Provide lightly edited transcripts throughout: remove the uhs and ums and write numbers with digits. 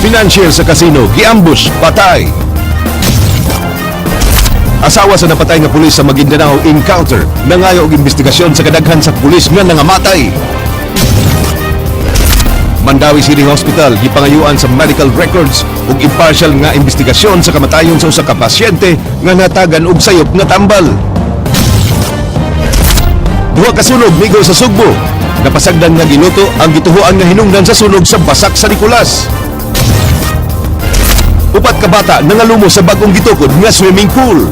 Financier sa casino, giambush, patay. Asawa sa napatay nga pulis sa Maguindanao encounter, nangayo og investigasyon sa kadaghan sa pulis nga nangamatay. Mandaue City Hospital gipangayuan sa medical records ug impartial nga investigasyon sa kamatayon sa usa ka pasyente nga natagan og sayop nga tambal. Duha ka sunog migo sa Sugbo. Napasagdan nga giluto ang gituhoan nga hinungdan sa sunog sa Basak sa Nicolas. Upat ka bata nangalumo sa bagong gitukod nga swimming pool.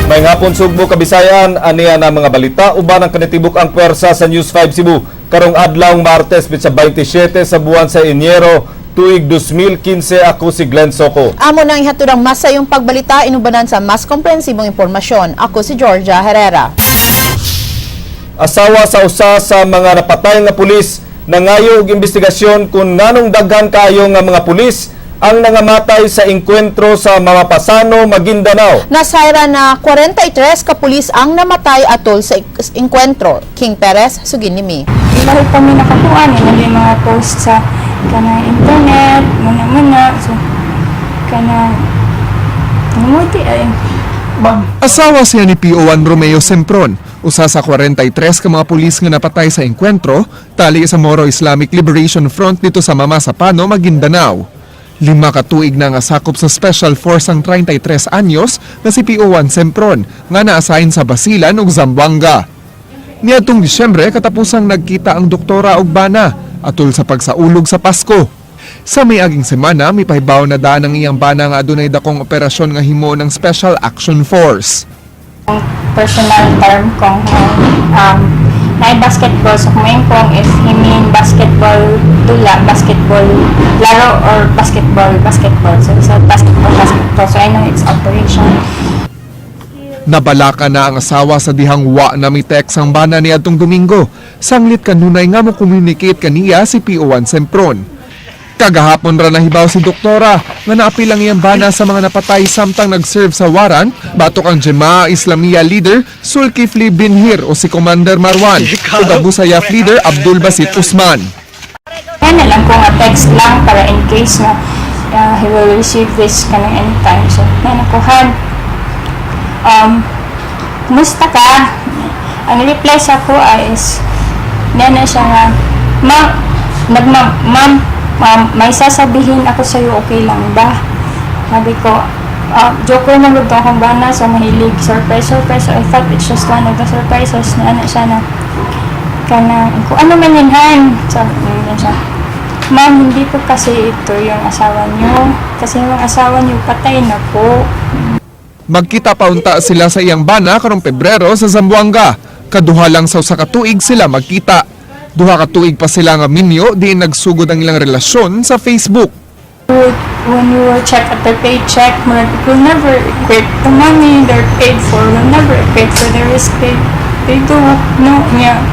May hapon, Sugbo, Kabisayan, aniya na mga balita uban ang kanitibok ang puwersa sa News 5 Cebu karong adlawng Martes, petsa 27 sa buwan sa Enero, tuig 2015. Ako si Glenn Soco. Amo nang ihatod ang mas sayong pagbalita inubanan sa mas komprehensibong impormasyon. Ako si Georgia Herrera. Asawa sa usa sa mga napatay nga pulis nangayo og investigasyon kung nganong daghan kaayo nga mga pulis ang nangamatay sa engkwentro sa Mamapasano, Maguindanao. Nasayra na 43 ka pulis ang namatay atol sa engkwentro. King Perez, sugin ni mi. Ilahi pa mi nakakuha ni naging mga post sa kanang internet, muna-muna. So, kanang namuti ay. Asawa siya ni PO1 Romeo Sempron, usa sa 43 ka mga pulis nga napatay sa engkwentro tali sa Moro Islamic Liberation Front dito sa Mamasapano, Maguindanao. 5 ka tuig na nga sakop sa Special Force ang 33 anyos na si PO1 Sempron nga na-assign sa Basilan ug Zamboanga. Niadtong Disyembre, katapusang nagkita ang doktora og bana atol sa pagsaulog sa Pasko. Sa may aging semana, mipahibaw na daan ang iyang bana nga adunay dakong operasyon nga himo ng Special Action Force. Ang personal term kong na basketball, so kung kong if he mean basketball dula, basketball laro, or basketball basketball. So sa basketball basketball, so I know it's operation. Nabalaka na ang asawa sa dihang wa na mi-text ang bana niadtong Domingo. Sanglit kanunay nga mo communicate kaniya si PO1 Sempron. Kagahapon ra nahibaw si doktora nga naapil ang iyang bana sa mga napatay samtang nag-serve sa warrant batok ang Jemaah Islamiyah leader Sulkifli Binhir o si Commander Marwan ug Abu Sayyaf leader Abdul Basit Usman. Kaya na lang ko nga text lang para in case na he will receive this kanang anytime. So, na nakuhan. Kumusta ka? Ang reply sa ko ay is, na na siya nga, "Ma'am, nagma, ma'am, ma'am, may sasabihin ako sa'yo, okay lang ba?" Sabi ko, ah, joker na gud akong bana, so mahilig surprise, surprise. So I thought it's just one of the surprises na ano siya na, kanang, kung ano man yun, han. Sabi niya siya, "Ma'am, hindi po kasi ito yung asawa niyo. Kasi yung asawa niyo patay na po." Magkita pa unta sila sa iyang bana karong Pebrero sa Zamboanga. Kaduha lang sa usa ka tuig sila magkita. 2 ka tuig pa sila nga minyo diin nagsugod ang ilang relasyon sa Facebook. When you will check at their paycheck, murag, it will never equate. The money they're paid for will never equate for the risk they do. No, yeah.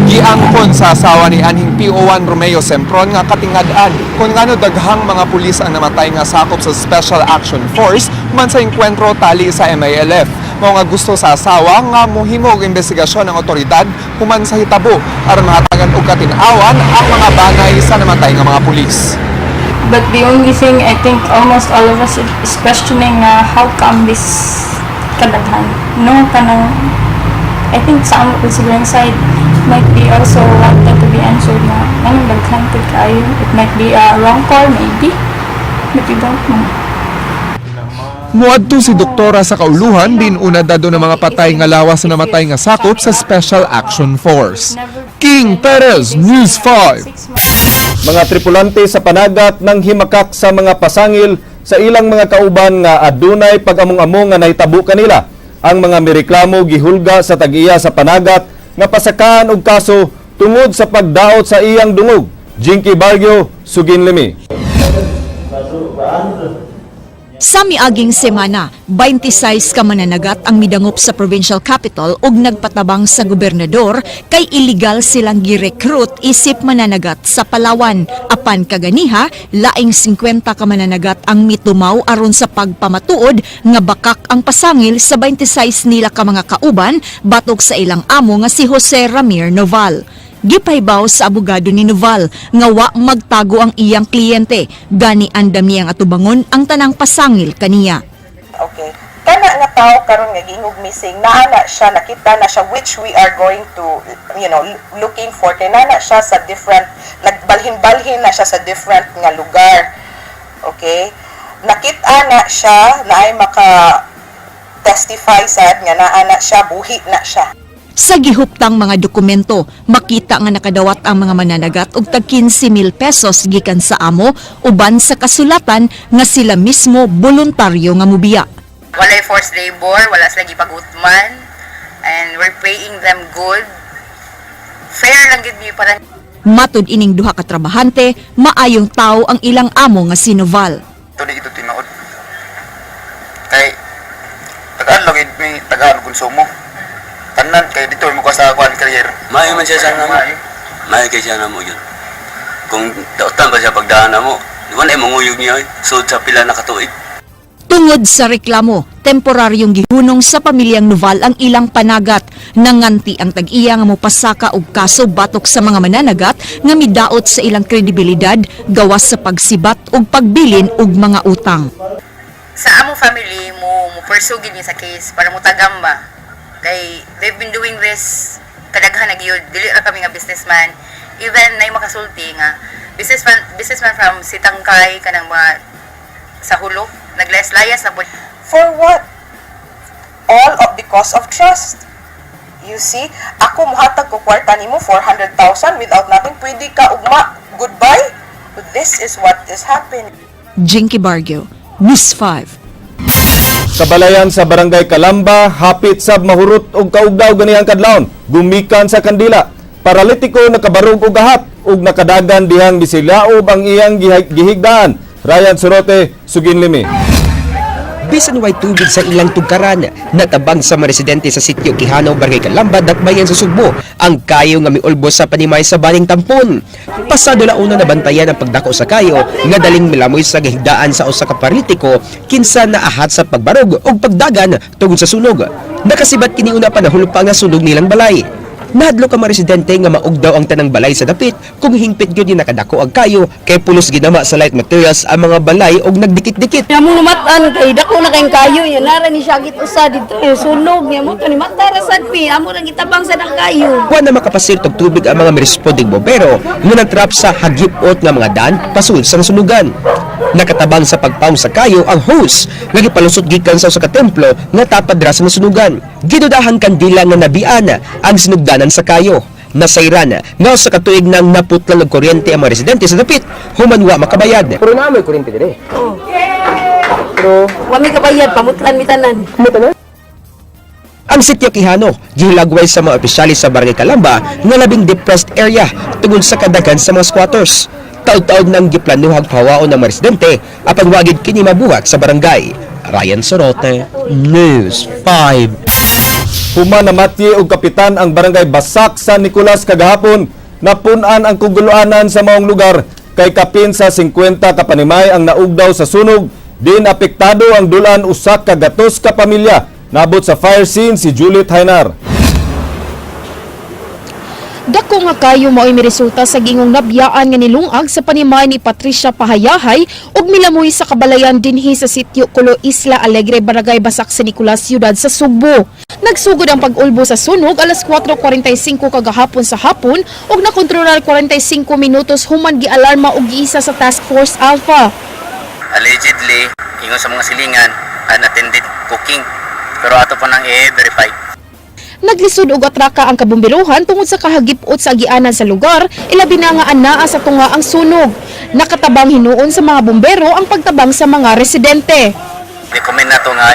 Giangkon sa asawa ni anhing PO1 Romeo Sempron nga katingad-an kung ngano daghang mga pulis ang namatay nga sakop sa Special Action Force man sa engkwentro tali sa MILF. Mao nga gusto sa asawa nga mohimo og investigasyon ang otoridad human sa hitabo aron mahatagan og katin-awan ang mga banay sa namatay nga mga pulis. But the only thing I think almost all of us is questioning na how come this kadaghan. No, kanang I think sa amo siguro side might be also wanted to be answered na anong daghan pud kaayo. It might be a wrong call maybe, but we don't know. Muadto si doktora sa kauluhan din una dado ng mga patay nga lawas sa namatay nga sakop sa Special Action Force. King Perez, News 5. Mga tripulante sa panagat ng himakak sa mga pasangil sa ilang mga kauban nga adunay pag-among-among nga nahitabo kanila. Ang mga mireklamo gihulga sa tag-iya sa panagat nga pasakaan og kaso tungod sa pagdaot sa iyang dungog. Jinky Barrio, sugin limi. Sa miaging semana, 26 ka mananagat ang midangop sa provincial capital ug nagpatabang sa gobernador kay illegal silang girecruit isip mananagat sa Palawan. Apan kaganiha, laing 50 ka mananagat ang mitumaw aron sa pagpamatuod nga bakak ang pasangil sa 26 nila ka mga kauban batok sa ilang amo nga si Jose Ramir Noval. Gipahibaw sa abogado ni Noval nga wa magtago ang iyang kliyente, gani andam niyang atubangon ang tanang pasangil kaniya. Okay. Kana nga tao karon nga giingog missing, naa na siya, nakita na siya, which we are going to looking for, kay naa na siya sa different, nagbalhin-balhin na siya sa different nga lugar. Okay? Nakita na siya na ay maka testify sad nga naa na siya, buhi na siya. Sa gihuptang mga dokumento, makita nga nakadawat ang mga mananagat og tag 15,000 pesos gikan sa amo uban sa kasulatan nga sila mismo boluntaryo nga mubiya. Walay forced labor, wala sila gipagutman, and we're paying them good. Fair lang gid mi para Matud ining duha ka trabahante, maayong tao ang ilang amo nga si Noval. Ito di ito tinuod. Kay tagaan lang gid mi tagaan konsumo. Tanan kay dito mo ka sa kuan career. Maayo man siya sa namo. Maayo kay siya namo yun. Kung dautan pa siya pagdaan namo, di ba na manguyog niya eh. Sud sa pila na katuig. Tungod sa reklamo, temporaryong gihunong sa pamilyang Noval ang ilang panagat. Nanganti ang tag-iya nga mopasaka og kaso batok sa mga mananagat nga midaot sa ilang kredibilidad gawas sa pagsibat ug pagbilin og mga utang. Sa among family mo pursue gid mi sa case para mo tagam ba. Kay they've been doing this kadaghan na gyud, dili ra kami nga businessman. Even nay makasulti nga businessman from Sitangkay, kanang mga sa Hulo, naglayas-layas na pud. For what? All of because of trust. You see, ako muhatag ko kwarta nimo 400,000 without nothing, pwede ka ugma. Goodbye. This is what is happening. Jinky Barrio, News 5. Sa balayan sa Barangay Kalamba, hapit sab mahurot og kaugdaw ganihang kadlawon, gumikan sa kandila. Paralitiko nakabarog og gahat ug nakadagan dihang misilaob ang iyang gihigdaan. Ryan Sorote, Suginlimi. Bisan way tubig sa ilang tugkaran, natabang sa mga residente sa sitio Quijano, Barangay Kalamba, Dakbayan sa Sugbo, ang kayo nga miulbos sa panimay sa baling tampon. Pasado la una nabantayan ang pagdako sa kayo nga daling milamoy sa gihigdaan sa usa ka paralitiko kinsa naahat sa pagbarog ug pagdagan tungod sa sunog. Nakasibat kini una panahon pa nga sunog nilang balay. Nahadlok ang mga residente nga maugdaw ang tanang balay sa dapit kung hingpit gyud ni nakadako ang kayo kay pulos ginama sa light materials ang mga balay og nagdikit-dikit. Nya mo lumatan kay dako na kayong kayo nya nara ni siya git usa dito eh, sunog nya mo to ni mata ra sad mi amo nang gitabang sa dang kayo. Wa na makapasir og tubig ang mga miresponding bombero nga nagtrap sa hagipot nga mga daan pasulod sa nasunugan. Nakatabang sa pagpaong sa kayo ang hose nga gipalusot gikan sa usa ka templo nga tapad ra sa nasunugan. Gidudahan kandila nga nabian ang sinugdanan sa kayo. Nasayran nga usa ka tuig nang naputlan og kuryente ang mga residente sa dapit human wa makabayad. Pero naa may kuryente dire. Pero Wa mi kabayad, pamutlan mi tanan. Ang sitio Quijano, gihilagway sa mga opisyalis sa Barangay Kalamba nga labing depressed area tungod sa kadaghan sa mga squatters. Taud-taud nang giplanuhang pahawaon ng mga residente apan wagid kini mabuhat sa barangay. Ryan Sorote, News 5. Human namatye og kapitan ang Barangay Basak San Nicolas kagahapon, napun-an ang kuguluanan sa maong lugar kay kapin sa 50 ka panimay ang naugdaw sa sunog, din apektado ang dulan usa ka gatos ka pamilya. Nabot sa fire scene si Juliet Hainar. Dako nga kayo mao'y miresulta sa gingong nabiyaan nga nilungag sa panimay ni Patricia Pahayahay ug milamoy sa kabalayan dinhi sa sitio Culo, Isla Alegre, Barangay Basak sa Nicolas, Ciudad sa Sugbo. Nagsugod ang pag-ulbo sa sunog alas 4:45 kagahapon sa hapon ug nakontrolar 45 minutos human gialarma og giisa sa Task Force Alpha. Allegedly, ingon sa mga silingan, unattended cooking. Pero ato pa nang i-verify. Naglisod og atraka ang kabomberohan tungod sa kahagipot sa agianan sa lugar, ilabi na nga anaa sa tunga ang sunog. Nakatabang hinuon sa mga bombero ang pagtabang sa mga residente. Recommend na to nga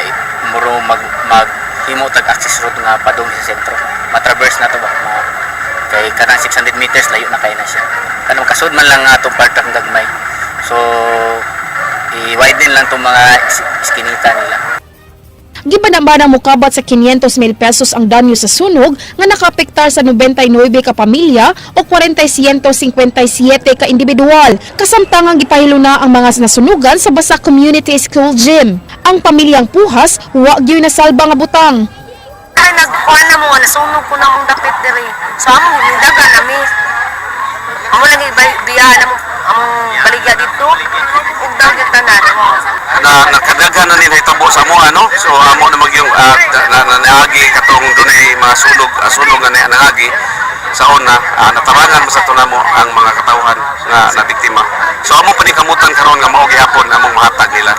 muro mag maghimo tag access road nga padung sa sentro. Ma-traverse na to ba? Kay kanang 600 meters layo na kay na siya. Kanang kasud man lang nga atong part ang gagmay. So I-widen lang tong mga iskinita nila. Gibanabana mokabat sa 500 mil pesos ang danyo sa sunog nga nakaapektar sa 99 ka pamilya o 4,157 ka individual. Kasamtangang gipahilo na ang mga nasunugan sa Basak Community School Gym. Ang pamilyang Puhas, wa gyud nasalba nga butang. Ay, nagkuhan na mo, nasunog ko na mong dapit diri. So, among nidaga nami. Amo lang ibiyahan among among baligya dito. Ug daw gyud tanan. Na nakadaghan na nila hitabo sa amoa, no? So amo na magyung na, na, naagi katong dunay mga sunog, sunog nga naagi sa una, natabangan mo sa tunamo ang mga katawhan nga nabiktima. So amo panikamutan karon nga mao gihapon among mahatag nila.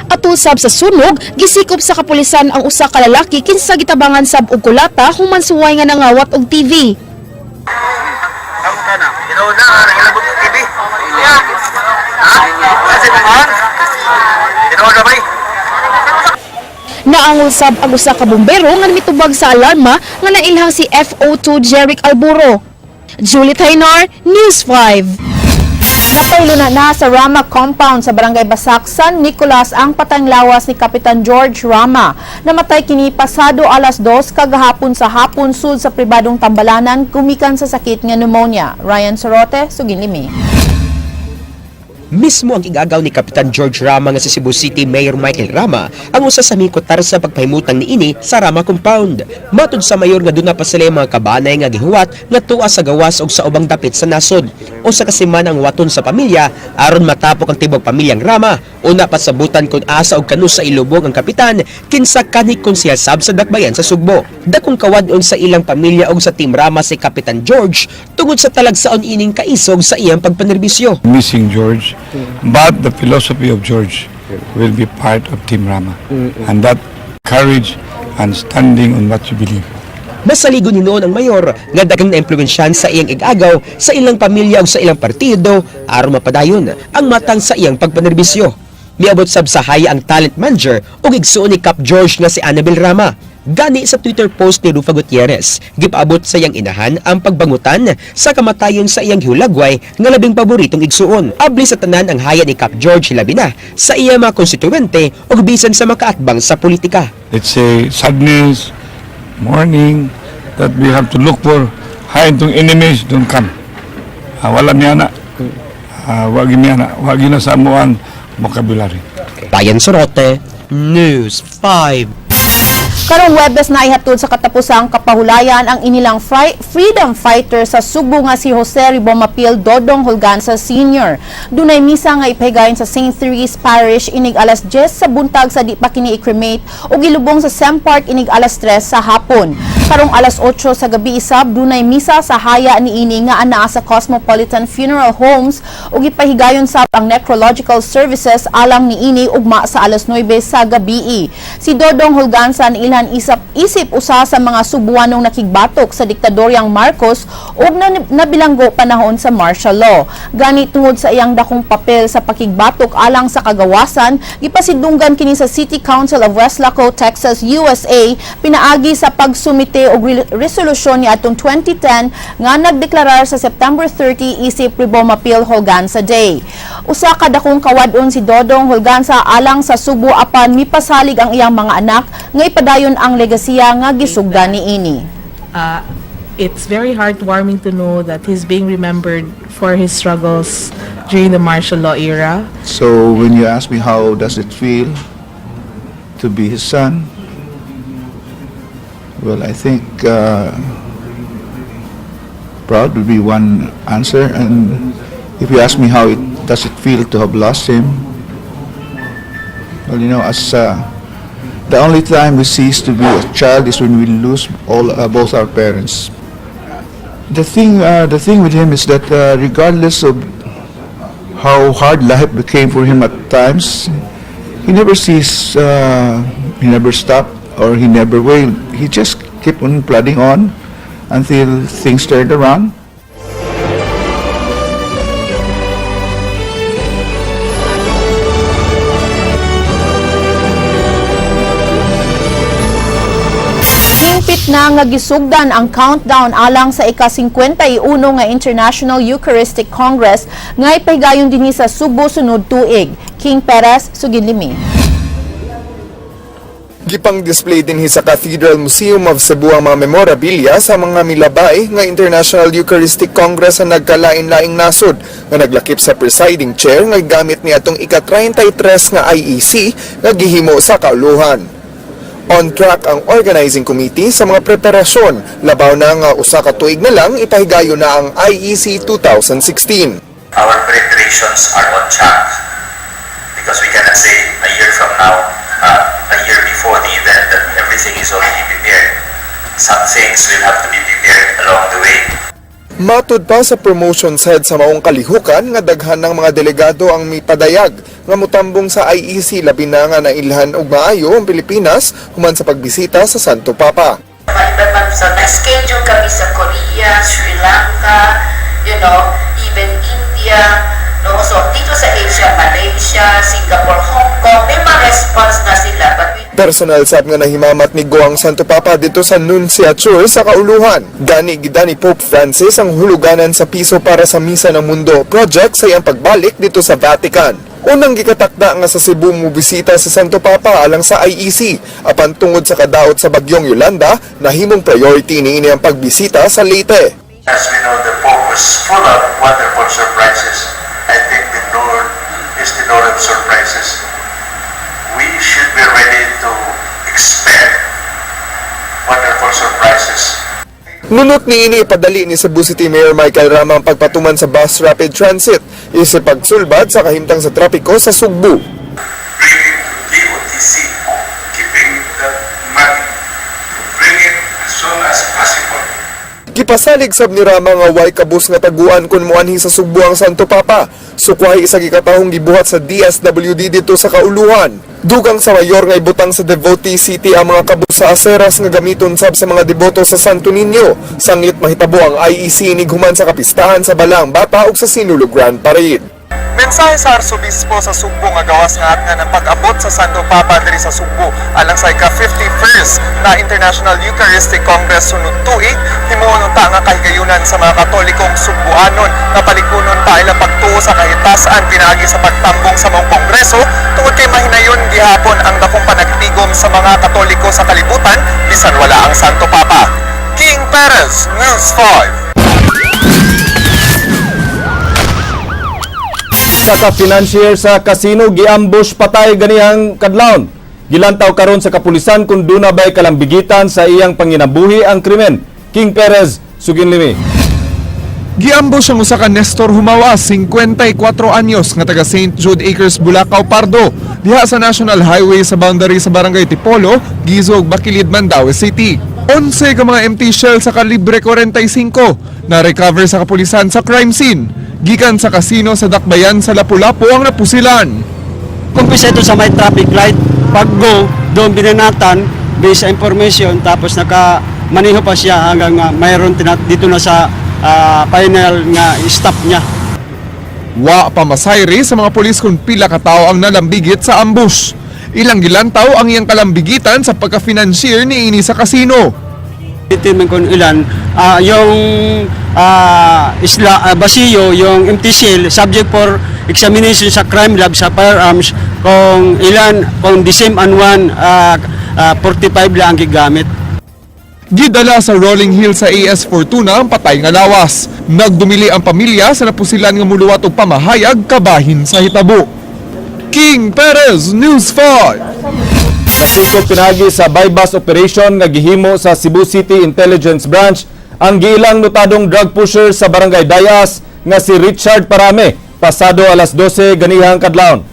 Atol sab sa sunog, gisikop sa kapulisan ang usa ka lalaki kinsa gitabangan sab og kulata human suway nga nangawat og TV. Ino na, nangilabot ng TV. Ha? Kasi naman? Ino na ba? Naangol sab ang usa ka bumbero nga mitubag sa alarma nga nailhang si FO2 Jeric Alburo. Julie Taynar, News 5. Napahilo na na sa Rama Compound sa Barangay Basak, San Nicolas ang patang lawas ni Kapitan George Rama. Namatay kini pasado alas 2 kagahapon sa hapon sud sa pribadong tambalanan gumikan sa sakit nga pneumonia. Ryan Sorote, Suginlimi. Mismo ang igagaw ni Kapitan George Rama nga si Cebu City Mayor Michael Rama ang usa sa mikotar sa pagpahimutang niini sa Rama Compound. Matud sa mayor nga duna pa sila mga kabanay nga gihuwat nga tuwa sa gawas og sa ubang dapit sa nasod. Usa ka semana ang waton sa pamilya aron matapok ang tibok pamilyang Rama. Una pasabutan kung asa og kanu sa ilubong ang kapitan kinsa kanhi konsehal sab sa Dakbayan sa Sugbo. Dakong kawad-on sa ilang pamilya og sa Team Rama si Kapitan George tungod sa talagsaon ining kaisog sa iyang pagpanerbisyo. Missing George, but the philosophy of George will be part of Team Rama. And that courage and standing on what you believe. Masaligo ni noon ang mayor nga daghang naimpluwensyahan sa iyang igagaw sa ilang pamilya o sa ilang partido aron mapadayon ang matang sa iyang pagpanerbisyo. Miabot sab sa haya ang talent manager ug igsuon ni Cap George nga si Annabel Rama. Gani sa Twitter post ni Rufa Gutierrez, gipaabot sa iyang inahan ang pagbangutan sa kamatayon sa iyang hulagway nga labing paboritong igsuon. Abli sa tanan ang haya ni Cap George hilabi na sa iyang mga konstituente ug bisan sa makaatbang sa politika. Let's say sadness, mourning, that we have to look for hain tong enemies don't come. Wala niya na. Wag niya na. Wag na sa amo ang vocabulary. Bayan Sorote, News 5. Karong Webes na ihatod sa katapusang kapahulayan ang inilang freedom fighter sa Sugbo nga si Jose Ribomapil Dodong Holganza Sr. Dunay misa nga ipahigayon sa St. Therese Parish inig alas 10 sa buntag sa di pa kini i-cremate ug ilubong sa Sem Park inig alas 3 sa hapon. Karong alas 8 sa gabi isab dunay misa sa haya niini nga anaa sa Cosmopolitan Funeral Homes ug ipahigayon sab ang necrological services alang niini ugma sa alas 9 sa gabi. Si Dodong Holganza niilhan isap isip usa sa mga Sugbuanong nakigbatok sa diktadoryang Marcos ug nabilanggo panahon sa martial law. Gani tungod sa iyang dakong papel sa pakigbatok alang sa kagawasan, gipasidunggan kini sa City Council of Weslaco, Texas, USA pinaagi sa pagsumite og resolusyon ni atong 2010 nga nagdeklarar sa September 30 isip Ribomapil Holganza Day. Usa ka dakong kawad-on si Dodong Holganza alang sa Sugbo apan mipasalig ang iyang mga anak nga ipadayon ang legasiya nga gisugdan niini. It's very heartwarming to know that he's being remembered for his struggles during the martial law era. So when you ask me how does it feel to be his son, well, I think proud would be one answer. And if you ask me how it does it feel to have lost him, well, as the only time we cease to be a child is when we lose all both our parents. The thing with him is that regardless of how hard life became for him at times, he never ceased, he never stopped, or he never wailed. He just kept on plodding on until things turned around. Hingpit Mahigpit na nga gisugdan ang countdown alang sa ika-51 nga International Eucharistic Congress nga ipahigayon dinhi sa Sugbo sunod tuig. King Perez, sugid limi. Gipang-display dinhi sa Cathedral Museum of Cebu ang mga memorabilia sa mga milabay nga International Eucharistic Congress sa nagkalain-laing nasod nga naglakip sa presiding chair nga gamit ni atong ika-33 nga IEC nga gihimo sa kauluhan. On track ang organizing committee sa mga preparasyon, labaw na nga usa ka tuig na lang ipahigayon na ang IEC 2016. Our preparations are on track because we cannot say a year from now, a year before the event, that everything is already prepared. Some things will have to be prepared along the way. Matud pa sa promotions head sa maong kalihukan nga daghan ng mga delegado ang mipadayag nga mutambong sa IEC, labi na nga nailhan og maayo ang Pilipinas human sa pagbisita sa Santo Papa. Iba sa na-schedule kami sa Korea, Sri Lanka, even India, no? So dito sa Asia, Malaysia, Singapore, Hong Kong, may mga response na sila, but we Personal sab nga nahimamat ni Go ang Santo Papa dito sa Nunciature sa kauluhan. Gani gidani Pope Francis ang huluganan sa Piso para sa Misa ng Mundo project sa iyang pagbalik dito sa Vatican. Unang gikatakda nga sa Cebu mobisita sa Santo Papa alang sa IEC, apan tungod sa kadaot sa bagyong Yolanda, nahimong priority niini ang pagbisita sa Leyte. As we know, the Pope was full of wonderful surprises. I think the Lord is the Lord of surprises. We should be ready to expect wonderful surprises. Nunot niini ipadali ni Cebu City Mayor Michael Rama ang pagpatuman sa Bus Rapid Transit isip pagsulbad sa kahimtang sa trapiko sa Sugbo. Bring it to DOTC, keeping that money, to bring it as soon as possible. Gipasalig sab ni Rama nga way kabus nga taguan kung muanhi sa Sugbo ang Santo Papa. Sukwahi sa gikatahong gibuhat sa DSWD dito sa kauluhan. Dugang sa mayor nga ibutang sa Devotee City ang mga kabus sa aseras nga gamiton sab sa mga deboto sa Santo Niño. Sanglit mahitabo ang IEC inighuman sa kapistahan sa Balaang Bata ug sa Sinulog Grand Parade. Mensahe sa Arsobispo sa Sugbo nga gawas nga atngan ang pag-abot sa Santo Papa diri sa Sugbo alang sa ika-51st na International Eucharistic Congress sunod tuig, himuon unta nga kahigayunan sa mga Katolikong Sugbuanon nga palikunon pa ilang pagtuo sa kahitasan pinaagi sa pagtambong sa maong kongreso, tungod kay mahinayon gihapon ang dakong panagtigom sa mga Katoliko sa kalibutan bisan wala ang Santo Papa. King Perez, News 5. Isa ka financier sa casino giambush patay ganihang kadlawon. Gilantaw karon sa kapulisan kung duna bay kalambigitan sa iyang panginabuhi ang krimen. King Perez, sugin limi. Giambush ang usa ka Nestor Humawas, 54 anyos, nga taga St. Jude Acres, Bulacau, Pardo, diha sa National Highway sa boundary sa Barangay Tipolo, Guizo ug Bakilid, Mandaue City. 11 ka mga empty shell sa kalibre 45 na recover sa kapulisan sa crime scene. Gikan sa kasino sa Dakbayan sa Lapu-Lapu ang napusilan. Kumpisa ito sa may traffic light. Pag go, doon binanatan based sa information, tapos naka maniho pa siya hanggang mayroon dito na sa final nga stop niya. Wa pa masayri sa mga pulis kung pila ka tawo ang nalambigit sa ambush. Ilang gilantaw ang iyang kalambigitan sa pagka-financier niini sa kasino. Determine kung ilan yung isla basiyo, yung empty shell, subject for examination sa crime lab sa firearms kung ilan, kung the same and one 45 lang ang gigamit. Gidala sa Rolling Hill sa AS Fortuna ang patay nga lawas. Nagdumili ang pamilya sa napusilan nga muluwat og pamahayag kabahin sa hitabo. King Perez, News 5. Nasikop pinagi sa buy-bust operation nga gihimo sa Cebu City Intelligence Branch ang giilang notadong drug pusher sa Barangay Dayas nga si Richard Parame pasado alas 12 ganihang kadlawon.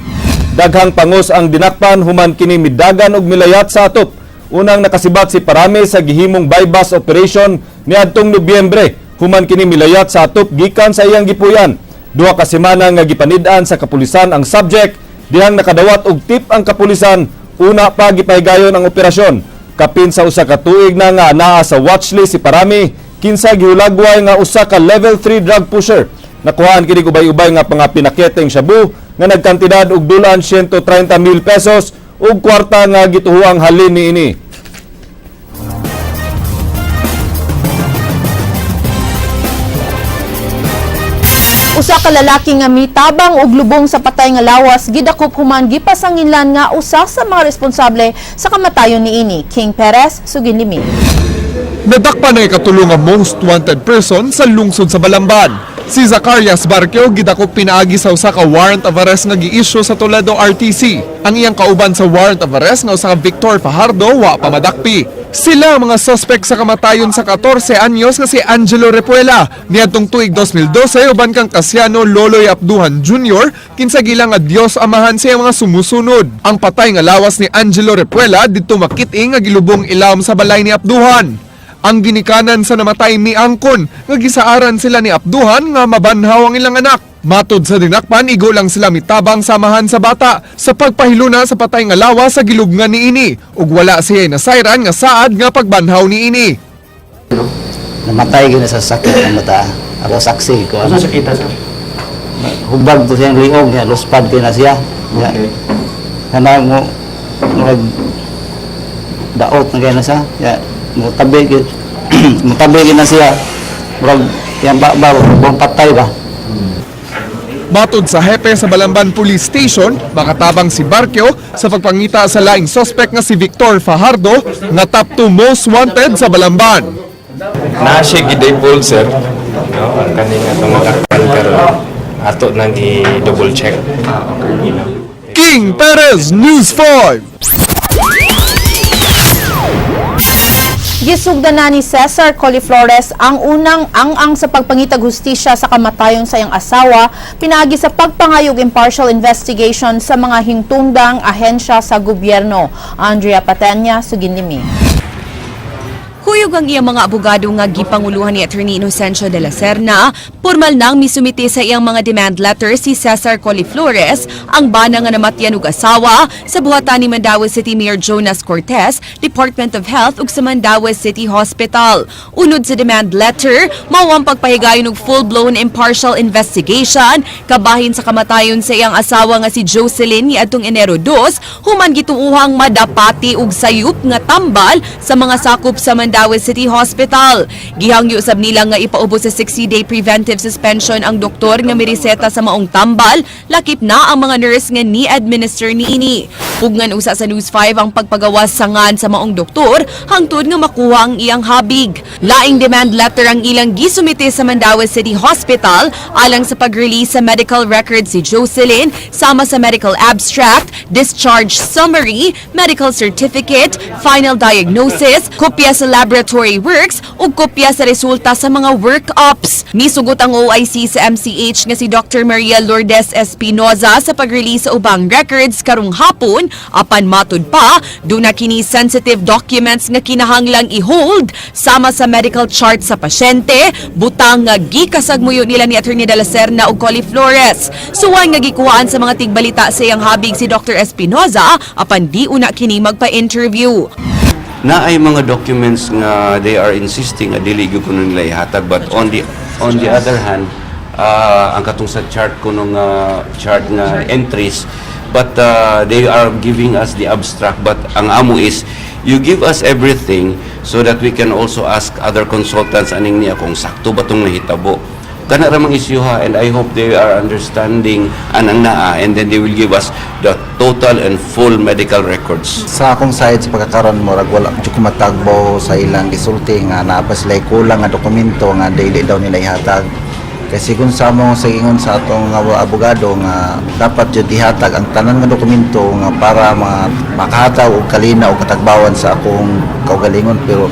Daghang pangos ang dinakpan human kini midagan og milayat sa atop. Unang nakasibat si Parame sa gihimong buy-bust operation niadtong Nobyembre human kini milayat sa atop gikan sa iyang gipuyan. 2 ka semana nga gipanid-an sa kapulisan ang subject dihang nakadawat og tip ang kapulisan, una pa gipahigayon ang operasyon. Kapin sa 1 ka tuig na nga naa sa watchlist si Parami, kinsa gihulagway nga usa ka level 3 drug pusher. Nakuhaan kini ubay-ubay nga mga pinaketeng shabu nga nagkantidad og dulan 130 mil pesos ug kwarta nga gituhuang halin niini. Usa ka lalaki nga mitabang og lubong sa patay nga lawas gidakop human gipasanginlan nga usa sa mga responsable sa kamatayon niini. King Perez, sugin limi. Nadakpan ang ikatulo nga most wanted person sa lungsod sa Balamban. Si Zacarias Barquio gidakop pinaagi sa usa ka warrant of arrest nga gi-issue sa Toledo RTC. Ang iyang kauban sa warrant of arrest nga usa ka Victor Fajardo wa pa madakpi. Sila ang mga suspect sa kamatayon sa 14 anyos nga si Angelo Repuela niadtong tuig 2012 uban kang Casiano Loloy Abduhan Jr. kinsa gilang nga Dios amahan sa iyang mga sumusunod. Ang patay nga lawas ni Angelo Repuela didto makit-i nga gilubong ilawom sa balay ni Abduhan. Ang ginikanan sa namatay miangkon nga gisaaran sila ni Abduhan nga mabanhaw ang ilang anak. Matod sa dinakpan, igo lang sila mitabang samahan sa bata sa pagpahiluna sa patay nga lawas sa gilubngan niini ug wala siya nasayran nga saad nga pagbanhaw niini. Namatay gyud na sa sakit ang bata. Ako saksi ko. Ano sakita, sir? Hubag to siyang liog niya, luspad kay na siya. Okay. Kanang mo murag daot na kay na siya. Ya, mo tabi gyud na siya. Murag yang ba ba buong patay ba. Matod sa hepe sa Balamban Police Station, makatabang si Barquio sa pagpangita sa laing suspect nga si Victor Fajardo nga top 2 most wanted sa Balamban. Na siya gi-divulge, sir, no, ang kaning atong madakpan karon ato nang i-double check. King Perez, News 5. Gisugdan na ni Cesar Coliflores ang unang ang-ang sa pagpangitag hustisya sa kamatayon sa iyang asawa pinaagi sa pagpangayog impartial investigation sa mga hingtungdang ahensya sa gobyerno. Andrea Patenya, suginlimi. Kuyog ang iyang mga abogado nga gipanguluhan ni Attorney Inocencio de la Serna, formal nang misumite sa iyang mga demand letter si Cesar Coliflores, ang bana nga namatyan og asawa sa buhatan ni Mandaue City Mayor Jonas Cortez, Department of Health ug sa Mandaue City Hospital. Unod sa demand letter, mao ang pagpahigayon og full-blown impartial investigation kabahin sa kamatayon sa iyang asawa nga si Jocelyn niadtong Enero 2, human gituohang madapati og sayop nga tambal sa mga sakop sa Mandaue City Hospital. Gihangyo sab nila nga ipaubos sa 60-day preventive suspension ang doktor nga mireseta sa maong tambal, lakip na ang mga nurse nga ni-administer niini. Pugnan usa sa News 5 ang pagpagawas sa ngan sa maong doktor hangtod nga makuha ang iyang habig. Laing demand letter ang ilang gisumite sa Mandaue City Hospital alang sa pag-release sa medical records si Jocelyn sama sa medical abstract, discharge summary, medical certificate, final diagnosis, kopya sa laboratory works ug kopya sa resulta sa mga work-ups. Misugot ang OIC sa MCH nga si Dr. Maria Lourdes Espinoza sa pag-release sa ubang records karong hapon, apan matud pa duna kini sensitive documents nga kinahanglang i-hold sama sa medical chart sa pasyente, butang nga gikasagmuyo nila ni Attorney de la Serna ug Coliflores. Suway nga gikuhaan sa mga tigbalita sa iyang habig si Dr. Espinoza, apan di una kini magpa-interview. Na ay mga documents nga they are insisting nga dili gyud kuno nila ihatag, but on the other hand, ang katong sa chart kuno nga chart nga entries, but they are giving us the abstract. But ang amo is you give us everything so that we can also ask other consultants aning niya kung sakto ba tong nahitabo. Kana ra mang issue ha, and I hope they are understanding anang naa and then they will give us the total and full medical records. Sa akong side sa pagkakaroon, murag wala jud ko matagbo sa ilang gisulti nga naa pa sila kulang nga dokumento nga dili daw nila ihatag. Kasi kung sa mo sa ingon sa atong nga abogado nga dapat jud ihatag ang tanan nga dokumento nga para makahatag og kalinaw og katagbawan sa akong kaugalingon, pero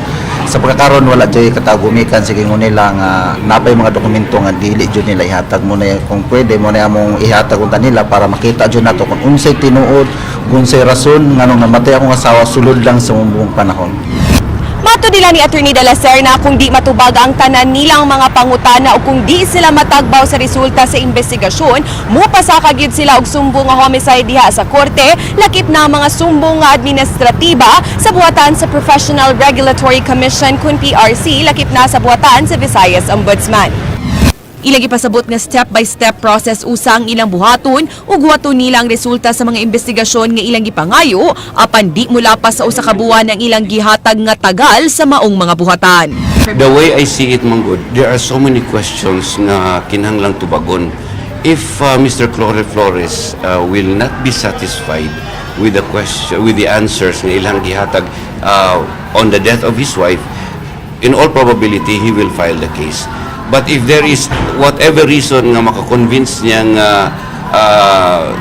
sa pagkakaroon wala jud katagumikan sa ingon nila nga napay mga dokumento nga dili jud nila ihatag. Mo na kung pwede mo na among ihatag unta nila para makita jud nato kung unsay tinuod, kung unsay rason nganong namatay akong asawa sulod lang sa buong panahon. Mato nila ni Attorney de la Serna, kung di matubag ang tanan nilang mga pangutana o kung di sila matagbaw sa resulta sa investigasyon, mupasaka gyud sila og sumbong nga homicide diha sa korte, lakip na ang mga sumbong nga administratiba sa buhatan sa Professional Regulatory Commission kun PRC, lakip na sa buhatan sa Visayas Ombudsman. Ilang ipasabot nga step-by-step process usang ilang buhaton ug huwaton nila ang resulta sa mga investigasyon nga ilang gipangayo, apan di mula pa sa usa ka buwan ang ilang gihatag nga tagal sa maong mga buhatan. The way I see it, man gud, there are so many questions nga kinahanglang tubagon. If Mr. Flores will not be satisfied with the question, with the answers nga ilang gihatag on the death of his wife, in all probability, he will file the case. But if there is whatever reason nga makakonvince niya nga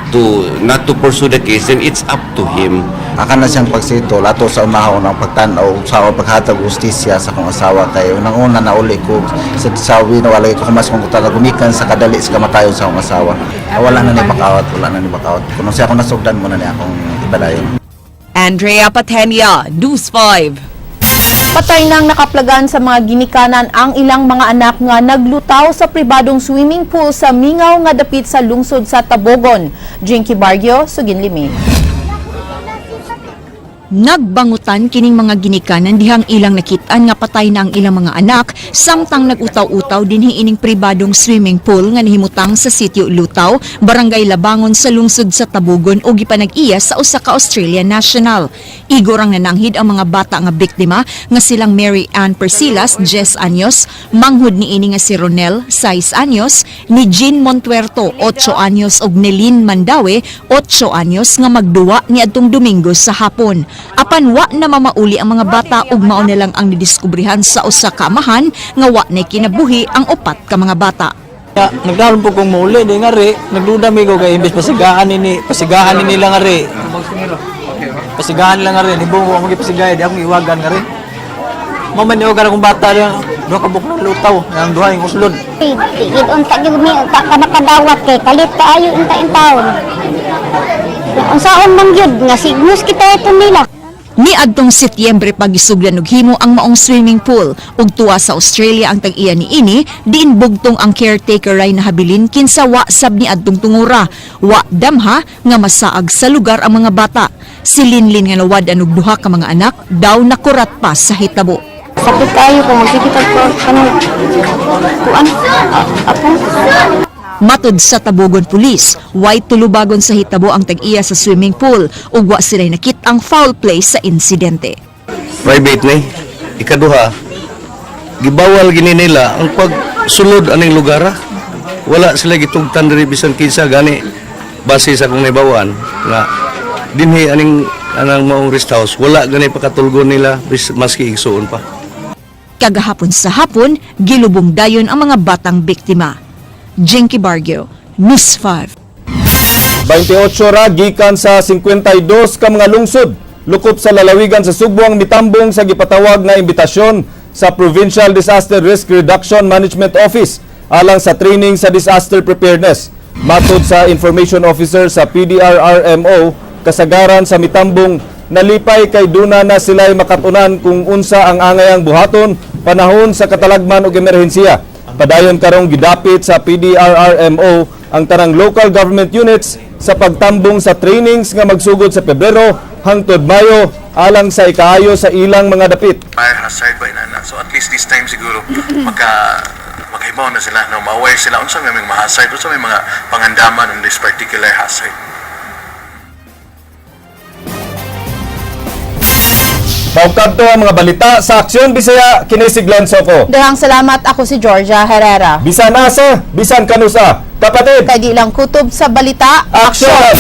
to not to pursue the case, then it's up to him. Akan na siyang pagsettle ato sa unahon ang pagtan-aw sa akong paghatag hustisya sa akong asawa kay unang-una na uli ko sa wala ko mas kung talaga gumikan sa kadali sa kamatayon sa akong asawa. Ah, wala na ni bakawat, wala na ni bakawat. Kung siya ako nasugdan mo na ni akong ipadayon. Andrea Patenia, News 5. Patay nang nakaplagan sa mga ginikanan ang ilang mga anak nga naglutaw sa pribadong swimming pool sa Mingaw nga dapit sa lungsod sa Tabogon. Jinky Bargio, Suginlimi. Nagbangutan kining mga ginikanan dihang ilang nakit-an nga patay na ang ilang mga anak samtang nagutaw-utaw dinhi ining pribadong swimming pool nga nahimutang sa sitio Lutaw, Barangay Labangon sa lungsod sa Tabogon ug gipanag-iya sa usa ka Australian national. Igorang nananghid ang mga bata nga biktima nga silang Mary Ann Persilas, 10 anyos, manghud niini nga si Ronel, 6 anyos, ni Jean Montuerto, 8 anyos ug Nelin Mandawe, 8 anyos nga magduwa niadtong Domingo sa hapon. Apan wa na mamauli ang mga bata ug mao na lang ang nidiskubrihan sa usa ka amahan nga wa na kinabuhi ang upat ka mga bata. Ya, nagdaron po kong mauli, di nga ri, nagduda mi ko kay imbes pasigahan ni nila nga ri. Pasigahan lang nga ri, nibong ako gipasigay, di akong iwagan nga ri. Mama ni ogar akong bata niya, duha ka buok ng lutaw, ang duha yung uslod. Tigid unta gyud mi unta ka nakadawat kay kalit kaayo unta in taon. Unsaon man gyud nga signus kita ito nila. Niadtong Setyembre pagisugdan og himo ang maong swimming pool ug tuwa sa Australia ang tag-iya niini, diin bugtong ang caretaker ray nahabilin kinsa wa sab niadtong tungura. Wa damha nga masaag sa lugar ang mga bata. Si Linlin nga nawad-an og duha ka mga anak daw nakurat pa sa hitabo. Sakit kaayo kung magsikit ko kanang kuan apo. Matud sa Tabogon Police, way tulubagon sa hitabo ang tag-iya sa swimming pool ug wa sila'y nakit ang foul play sa insidente. Private ni. Ikaduha, gibawal gini nila ang pagsulod aning lugar, ah. Wala sila gitugtan diri bisan kinsa, gani base sa akong nahibawan nga dinhi aning anang maong rest house wala gani pakatulgon nila maski igsuon pa. Kagahapon sa hapon, gilubong dayon ang mga batang biktima. Jinky Bargio, News 5. 28 ra gikan sa 52 ka mga lungsod lukop sa lalawigan sa Sugbo ang mitambong sa gipatawag nga imbitasyon sa Provincial Disaster Risk Reduction Management Office alang sa training sa disaster preparedness. Matod sa Information Officer sa PDRRMO, kasagaran sa mitambong nalipay kay duna na sila'y makatunan kung unsa ang angayang buhaton panahon sa katalagman og emerhensiya. Padayon karong gidapit sa PDRRMO ang tanang local government units sa pagtambong sa trainings nga magsugod sa Pebrero hangtod Mayo alang sa ikaayo sa ilang mga dapit. Fire hazard ba inana. So at least this time siguro makahibaw na sila, no, ma-aware sila unsa may mga hazard, unsa may mga pangandaman on this particular hazard. Mao kadto ang mga balita sa Aksyon Bisaya, kini si Glenn Soco. Daghang salamat, ako si Georgia Herrera. Bisan asa, bisan kanusa. Kapatid, Kay di lang kutob sa balita. Aksyon!